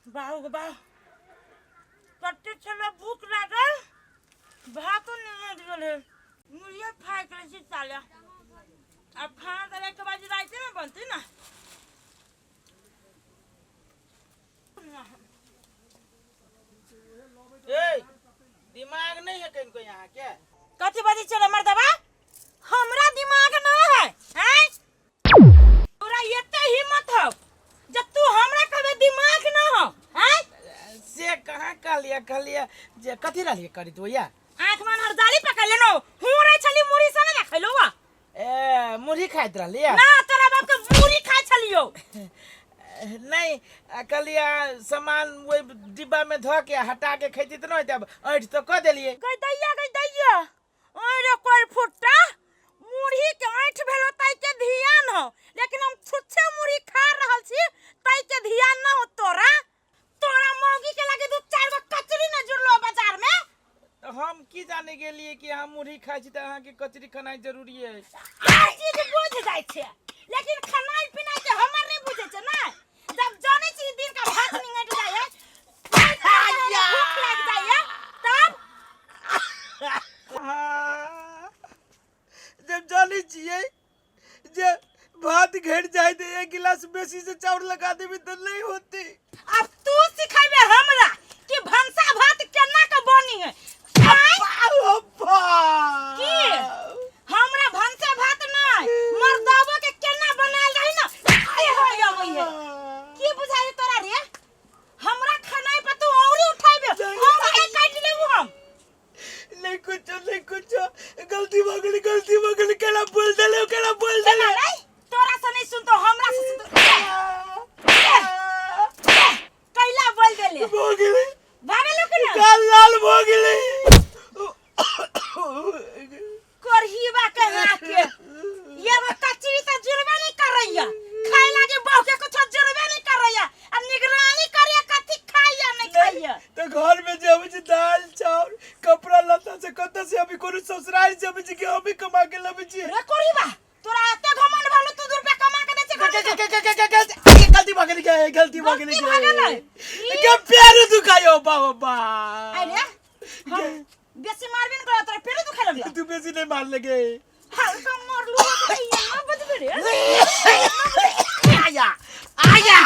बाहु गे बाहु, कते छलै भूख लागल, भातो निमट गेल है, मुड़िया फाकि लै छी साले। आब खाना तऽ एक बजे रातिमे बनतै ने। ए, दिमाग नहीं है कहीं कोई यहाँ के? कथी बजै छै रे मर्दबा? हमरा दिमाग न है, हैं? तोरा एते हिम्मत हौ जे तू हमरा कहबे दिमाग न हौ, हैं? से कहाँ कहलिए? कहलिए जे कथी रहलिए करी तू या? आँख में हर जाली पकड़ लेनो हूँ रे छली, मुड़ी से ना खैलो वा। ए, मुरही खाइत रहलिए ना? तोरा बाप के मुड़ी खाइ छलियो। नहीं, कहलिए सामान वही डिब्बा में धो के हटा के खैती तऽ नहीं, तब ऐठ तो कऽ देलिए। गई दैया, गई दैया, ओए रे कोई फुट्टा, मुरही के ऐंठ भेलो ताई के ध्यान हो, लेकिन हम छुच्छे मुरही खा रहल छी ताई के ध्यान न हो तोरा। तोरा मौगी के लागे दू चार गो कचरी न जुड़लो बाजार में। तऽ हम की जाने गेलिए कि अहाँ मुरही खाइ छी तऽ अहाँके कचरी खेनाइ जरूरी है। हर चीज बुझ जाइ छै, लेकिन खानाइ पिनाइ के हमर नहीं बुझै छै ना। जब जानै छी दिन का भात निंगट जाइ है, भूख लाग जाइ है तब। हाँ, जब जानै छियै जे भात घटि जाय तऽ एक गिलास बेसी से चाउर लगा देबी तऽ नहीं होती। अब तू सिखेबे हमरा कि भनसा भात केना के बनी है? आँय? की हमरा भनसा भात नहीं, मर्दाबो के केना बनायल रही ना से होय अबै है। की बुझाइ तोरा रे? हमरा खानाइ पर तू औरी उठाइबे, औरी काटि लेबू हम। नहीं कुछ, नहीं कुछ, गलती भऽ गेलै, गलती भऽ गेलै। केना बोल देले, केना बोल देले? केना नहीं? तोरा से नहीं सुनतो, हमरा से सुनतो। कैला बोल देले? भऽ गेलै। भागे लोग ना। गाल लाल भऽ गेलै। करहीबा के हाथ के ये वो कचरी तो जुड़बे नहीं कर रही है, खाए लागे बहू के कुछ जुड़बे नहीं कर रही है, आ निगरानी करे कथी खाइया नहीं खाइया। तो घर में जे अबै छै दाल चाउर कपड़ा लत्ता से कतऽ से अभी? कोनो ससुराल से अबै छै कि हम ही कमा के लबै छियै? रे कोरीबा, तोरा एते घमंड भेलो? तू 2 रुपया कमा के दै छै घर में? गलती भऽ गेलै, गलती भऽ गेलै। गलती भऽ गेलै? के पैर दुखायो बाबा बा। अरे हम बेसी मारबे न करो, तोरा पेड़ो दुखाय लगलो। तू बेसी नहीं मार लगे। हल्का मारलू तो ये ना बजबे रे। आया आया,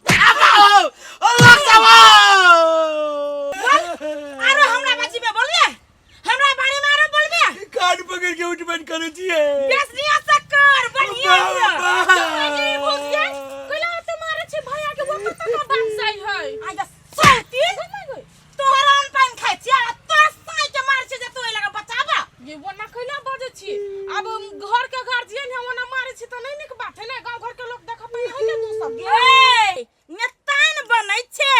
अब आओ अल्लाह सवा। अरे हमरा बाजी में बोलिए, हमरा बारे में आरो बोलबे? कान पकड़ के उठबन करै छियै। बेसनिया से कर बढ़िया से। बाबा। ये भौजिया कैला ओते मारे छै भैया के? वो कत का बात सही है। आइ सौती तोहर अन्न पानि खाइ छियै आ तोरा साँइ के मारै छियै जे तू एहि लगा बचाबा। ये ओना कैला बजै छी? आब घर के गार्जियन है, ओना मारे छी तऽ नहीं नीक बात है ने। गांव घर के लोग देखत है के तू सब। गे नेतान बनै छै,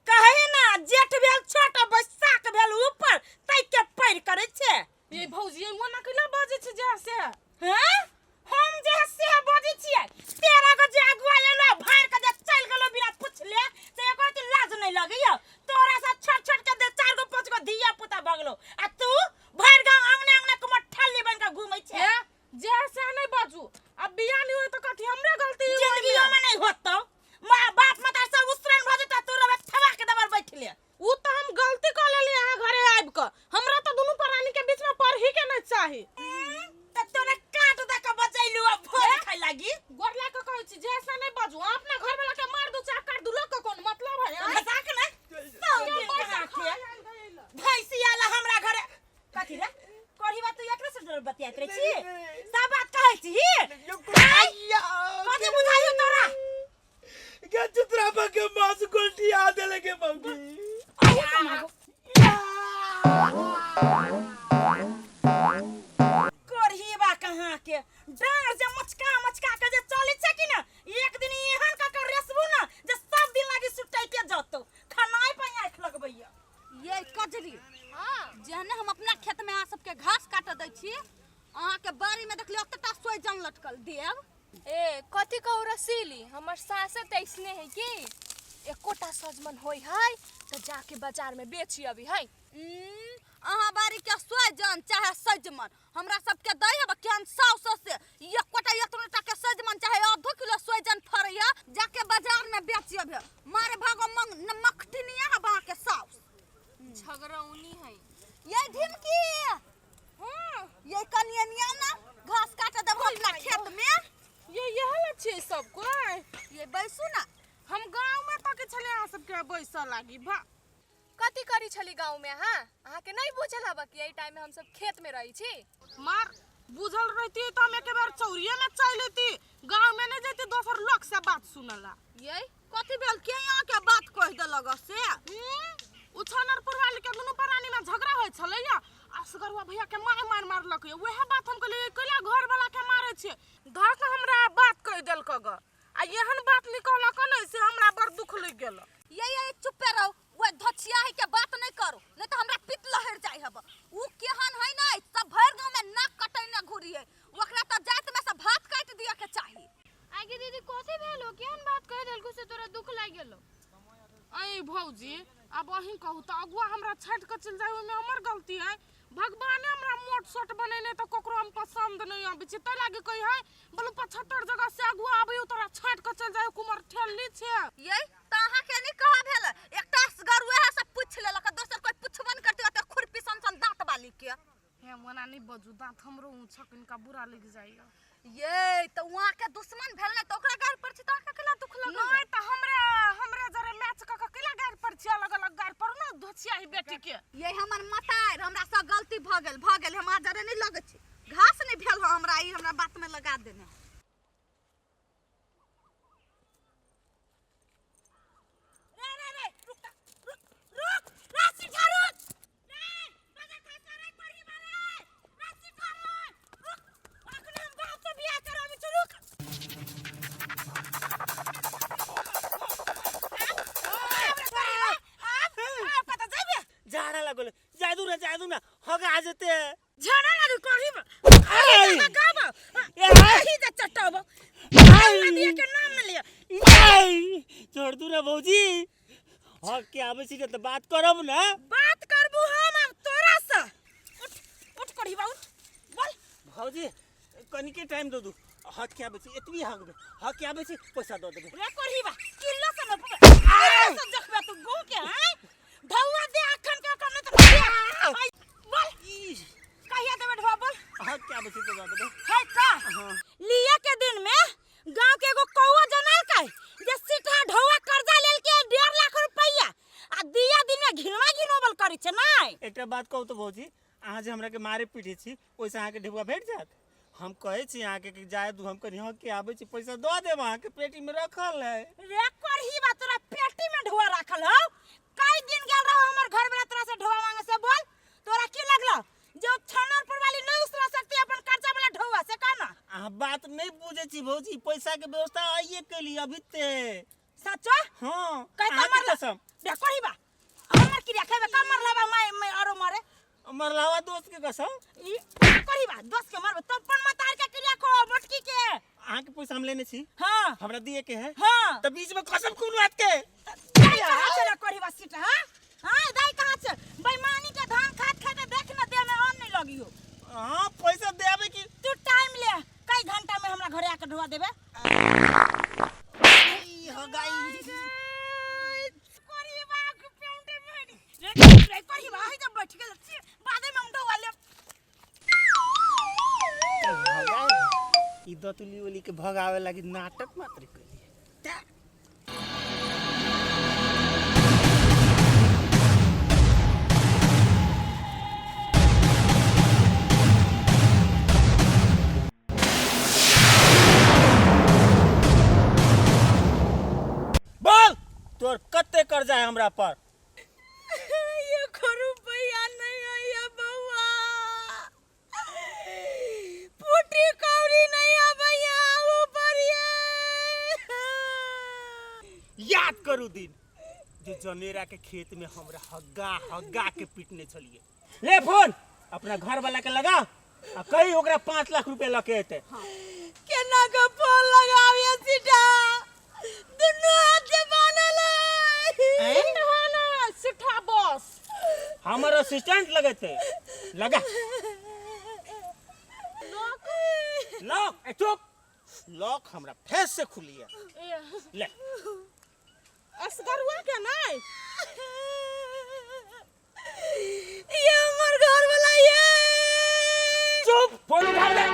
कहै ना जेठ भेल छोट आ बैसाख भेल ऊपर, तै के पैर करै छै। ये भौजी, ये ओना कैला बजै छी जे से? हैं? हम जे है से बजै छियै। तेरा गो जे अगुआ एलो, भाड़ के जे चलि गेलो बिना पुछले, से एकर तऽ लाज नहि लगैया? तोरा से छोट छोट के दे चार गो पाँच गो धिया पुता भगलो आ तू भरि गाँव अंगने अंगने कुमार ठल्ली बन के घूमै छै। ए, जे से नहीं बाजू। अब बियाह नहीं होय तऽ कथी हमरे गलती है? जिंदगियो में नहीं होतो, माँ बाप मतार सब उसरन भऽ जेतौ, तू रहबे थवा के दबर बैठले। उ तऽ हम गलती कऽ लेली अहाँ घरे आबि कऽ। हमरा तऽ दुनू प्राणी के बीच में पढ़ी के नहीं चाही। तऽ तोरा काट दऽ के बचैलू आ भोज खाइ लागी। गोर ला के कहै छी, जे से नहीं बाजू। अहाँ अपना घर वाला के मार दू चाहे काट दू, लोग के कोन मतलब है? आँय? मजाक ने सब दिन पैसा कहाँ खा के आयल गइल। भैंसी आला हमरा घरे कथी रे करही बात? तू एकरे से डर बतियाइत रहै छी? सब बात कहै छी? कथी बुझाइयो तोरा? के चित्रा के मांस गोल्टी आ देले के मौगी। करहीबा कहाँ के डाँड़ जे मचका मचका के जे चलै छै कि ना, एक दिन एहन कऽ के रेसबू ना जे सब दिन लागी सुटाइते जतौ, खनाइ पर आँखि लगबैया। ये कजरी, जेहने हम अपना खेत में अहाँ सबके घास काटऽ दै छी, अहाँके बाड़ी में देखलियै ओतेटा सोइजन लटकल देव। ए, कथी कहू रसीली, हमर सासे तऽ ऐसने है कि एकोटा सजमन होय है तऽ जाके बाजार में बेची अभी है। अहाँ बाड़ी के सोइजन चाहे सजमन हमरा सबके दै हब केहन साउस से एकोटा एतनोटा के सजमन चाहे आधो किलो सोइजन फड़ैया, जाके बाजार में बेची अबे। मारे भागो मंग नमक हंसऽ लागी भा। कथी करी छली गाँव में अहाँ? अहाँके नहीं बुझल हबा कि एहि टाइम में हम सब खेत में रही छी? मार बुझल रहती तो हम एक बार चौरिये में चल लेती, गांव में नहीं जैती दोसर लोग से बात सुनला। ये कथी भेल के यहाँ के बात कह देलक से? उछानरपुर वाली के दुनू प्राणी में झगड़ा होय छलैया, असगरुआ भैया के मार मार मारलक। वएह बात हम कहलियै कैला घर वाला के मारे छै, धर के हमरा बात कह देलक ग, आ एहन बात निकलक ने से हमरा बड़ दुख लग गेल। ये चुप्पे रहो, वो धचिया है के बात नहीं करो, नहीं तो हमरा पित्त लहर जाय हब। उ केहन है नै सब भर गांव में नाक कटैने घुरी है, ओकरा त जात में से भात काट दिया के चाही। आगे दीदी कथी भेलो, केहन बात कह देलको से तोरा दुख लागि गेलो? ऐ भौजी अब अहीं कहू त अगुआ हमरा छाट के चल जाय ओमे हमर गलती है? भगवान हमरा मोट सोट बनेने त ककरो हम पसंद नहीं आबै छै, तै लागी कही है बोलू 75 जगह से अगुआ आबै तोरा छाट के चल जाय कुमर ठेलनी छै। ये त अहाँ के नहीं कहा भेल, एकटा असगर वएह से पूछ लेलक, दोसर कोई पुछबो न करती ओते खुरपी सन सन दांत वाली के। हे मना नहीं बजू, दांत हमरो ऊंचा कनिका बुरा लग जाइए। ये त वहाँ के दुश्मन भेल नै त ओकरा गार पर छी त अहाँ के केला दुख लगल? नहीं त हमरा हमरा जरे मैच क के केला गार पर छी, अलग अलग गार पर न धोछिया ही बेटी के। ये हमर मतार हमरा से गलती भ गेल, भ गेल, हमरा जरे नहीं लगै छै, घास नहीं भेल हमरा, ई हमरा बात में लगा देने। रे रे रे रुक रुक रुक राशि झाड़ू रे बजा खसा रे पड़ी मारे राशि झाड़ू रुक, अखने हम बाप से बियाह कराबे छ, रुक। आप आप कत जेबे? झाड़ा लागल, जाय दू ना, जाय दू ना, हगा आ जेते। झाड़ा लागल कही ऐ गाब ए कही जे चटब ऐ के नाम न लिया। ऐ छोड़ दू ना भौजी, हक के आबै छी त बात करब ना। बात करबू हम अब तोरा से। उठ उठ कढ़ीबा उठ बोल। भौजी कनिके टाइम दऽ दू, हक के आबै छी, एतबी हकबे, हक के आबै छी पैसा दऽ देबै। रे कढ़ीबा किलो से न किलो से जखबे तू गू के हैं ढौआ दे अखन के कम नहीं त बोल कहिया देबे ढौआ बोल? हक के आबै छी त दऽ देबै। है का लिया के दिन में गांव के एगो कौआ जनाल का जे सीधा ढौआ कर्जा लेल के 1.5 लाख रुपया आ दिया दिन में घिनवा घिनोबल करै छै नै। एकटा बात कहू तो भौजी, अहाँ जे हमरा के मारे पीटे छी ओहिसँ अहाँके ढेबुआ भेट जायत? हम कहै छी अहाँके कि जाय दू, हम कनि हक के आबै छी पैसा दऽ देब, अहाँके पेटी में रखल है। रे करही बा तोरा पेटी में ढौआ राखल हौ? कई दिन गेल रहो हमर घर वाला तोरा से ढौआ मांगे से बोल, तोरा की लगलो जो छनरपुर वाली नहीं उसला सकती अपन कर्जा वाला ढौआ से का ना? अहाँ बात नहीं बुझे छी भौजी, पैसा के व्यवस्था आइए कैली अभी ते। सचो? हाँ, कहि त अहाँके मरला। कसम। रे करही बा हमर क्रिया खेबे का मरलावा my मैं आरो मारे मरलावा दोस्त के कसम। ई करही बा दोस्त के मारबे तब अपन मतार के क्रिया को मोटकी के। अहाँके पैसा हम लेने छी। हाँ। हमरा दिए के है। हाँ। त बीच में कसम कोन बात के? दाई कहाँ छै रे करही बा सीट? हाँ हाँ दाई कहाँ छै? बेईमानी के धान खात खात देख न देह में अन्न नहीं लगियो। हाँ पैसा दे आबे की तू टाइम ले, कई घंटा में हमरा घरे आके ढोआ देबे। ई हो गई। करही बा के पेउंटे में रे रे करही बा है जब बैठ गेल छी बादे में हम ढोआ ले। ई दतुली ओली के भगावे लागी नाटक मात्र कइली। बोल तोर कते कर्जा है हमरा पर? एको रुपया नहीं है बउआ, फूटी कौड़ी नहीं है भैया ऊपर। ये याद करू दिन जे जनेरा के खेत में हमरा हग्गा हग्गा के पीटने छलिए। ले फोन अपना घर वाला के लगा आ कही ओकरा 5 लाख रुपया लके एते। केना के फोन लगाबिए सीधा, दुनू हाथ से बान्हल है। ना सिठा बॉस हमर असिस्टेंट लगेते लगा लॉक ए चुप, लॉक हमरा फेर से खुली है। ले असगरुआ के नहीं ये हमर घर वाला ये। चुप फोन उठा ले।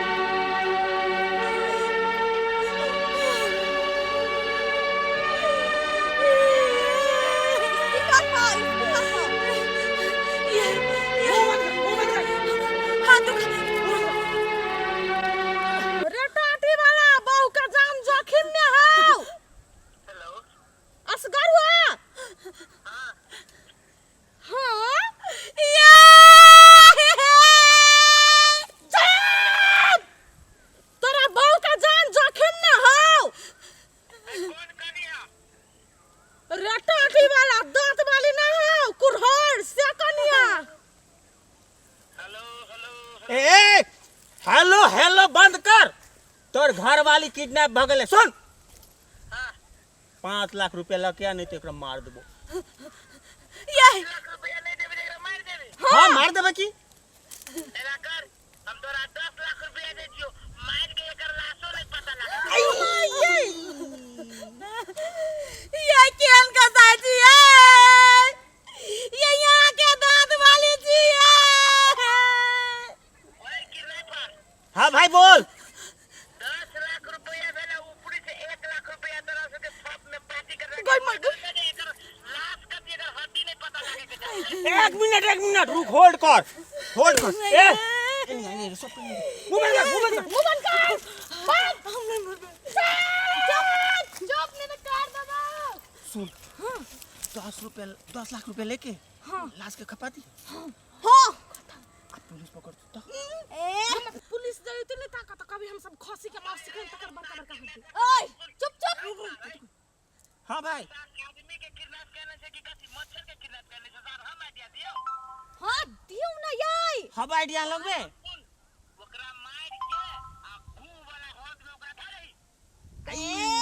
तोर घर वाली किडनैप भऽ गेलै। सुन, 5 लाख रुपया लऽ के आ, नहीं तो एकरा मार देबो। ये लाख रुपया नहीं देबे, एकरा मार देबे? हाँ, मार देबे की। एना कर, हम तोरा 10 लाख रुपया दे दियो, मार के एकर लाशो नहीं पता लगा। ये केहन कसाई छी ये? ये यहाँ के दांत वाली छी ये? ओए किडनैपर। हाँ भाई, बोल। 10 लाख रुपया भेला, ऊपरी से 1 लाख रुपया तोरा से फप में पार्टी कर। गई मर गई। एकर लाश कथी, एकर हड्डी नहीं पता लगे के चाही। एक मिनट, एक मिनट रुक, होल्ड कर, होल्ड कर। ए, एनी एनी, सब मुंह बंद कर, मुंह बंद कर। मुंह बंद कर, बंद। हम नहीं मरबे। चुप चुप, नहीं तो काट देबो। सुन, 10 रुपया, 10 लाख रुपया लेके लाश के खपा दी। हाँ। अब पुलिस पकड़ तो ए। पुलिस जइते नहीं ताकत, कभी हम सब खसी के मांस चिकन तकर बड़का बड़का हड्डी। ओए, चुप चुप। हाँ भाई। आदमी के किडनैप करने से कि कथी मच्छर के किडनैप करने से साहब, हम आइडिया दियो। हाँ, दियो ना याई। हम आइडिया लगबे। सुन, ओकरा मार के आ गू वाला हौद में ओकरा धरई। ए।